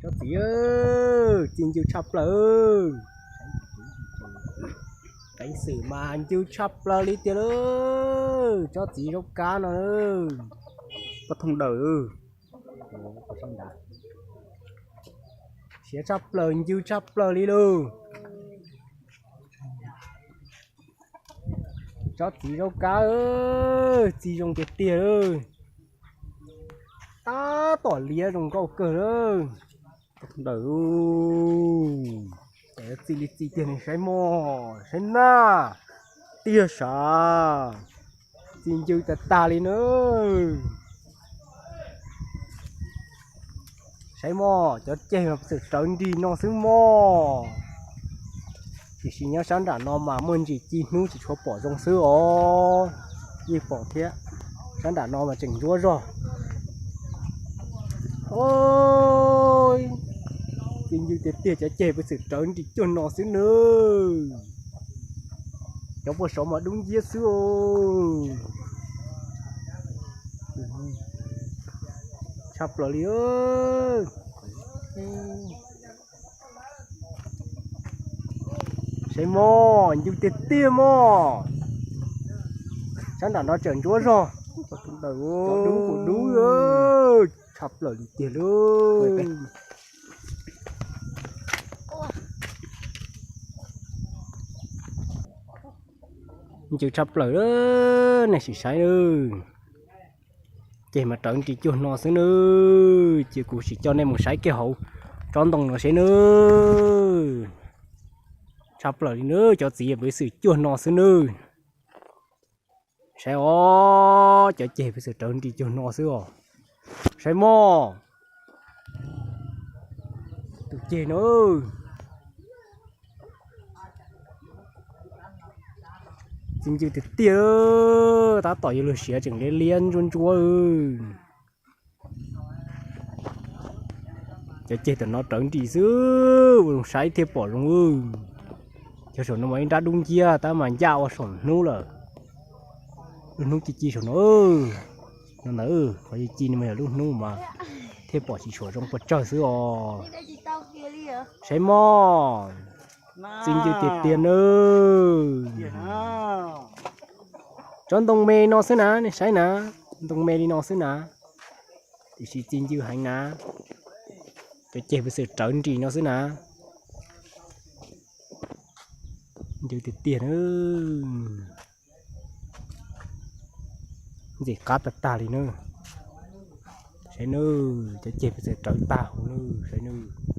Tsob txiv, txi ncw tshaj plaws. Peev xwm mas ncw tshaj plaws li tiag lauj, tsob txiv zaub kab no. Pov thooj dawm, siav tshaj plaws, ncw tshaj plaws li lauj. Tsob txiv zaub kab, txi zoo tiag tiag lauj. Tab tom liab zoo nkauj kawg lauj. Pov thooj dawm, txi li txi tiag ne, saib mog, saib na, tiag sav, txi ncw tag tag li na. Saib mog, cov ceg mas txawm rawv nris no xwb mog. Tiam sis nyob sab nram no mas muaj ntsis ci hnub tsis tshua pom zoo xwb os. Yeej pom thiab, sab nram no mas tseem ntsuab zog. Txi ncw tiag tiag, cov ceg puav txwm rawv nris cuag no xwb nawb. Cov puag saud mas dub nciab xwb. Tshaj plaws li. Saib mog, ncw tiag tiag mog. Sab nram no tseem ntsuab zog. Cov dub kuj dub, tshaj plaws li tiag lauj. Ncw tshaj plaws, nej sim saib. Ceg mas rawv nris cuag no xwb nawb. Ces kuv sim coj nej mus saib kiag hauv tsob ntoo no seb nawb. Tshaj plaws li nawb, cov txiv puav xwm cuag no xwb nawb. Saib os, cov ceg puav xwm rawv nris cuag no xwb os. Saib mog. Tus ceg no, txi ncw tiag tiag, tab tom yuav luag siav tseem liab liab ntsuab ntsuab. Cov ceg tam no rawv nris xwb, ua zoo saib thiaj pom zoo. Cov saum no mas ib nrab dub nciab tab mas ncaj ua saum hnub lawm. Lub hnub ci ci saum no. No ntawd qhov ci ci no mas yog lub hnub mas thiaj pom tsis tshua zoo pes tsawg xwb os. Saib mog, txi ncw tiag tiag nawb. Tsob ntoo me no xwb na, nej saib na, ntoo me li no xwb na, tiam sis txi ncw heev na. Cov ceg puav xwm rawv nris no xwb na. Ncw tiag tiag na. Ntxim qab tag tag li na. Saib nawb, cov ceg puav xwm rawv tag huv nawb, saib nawb.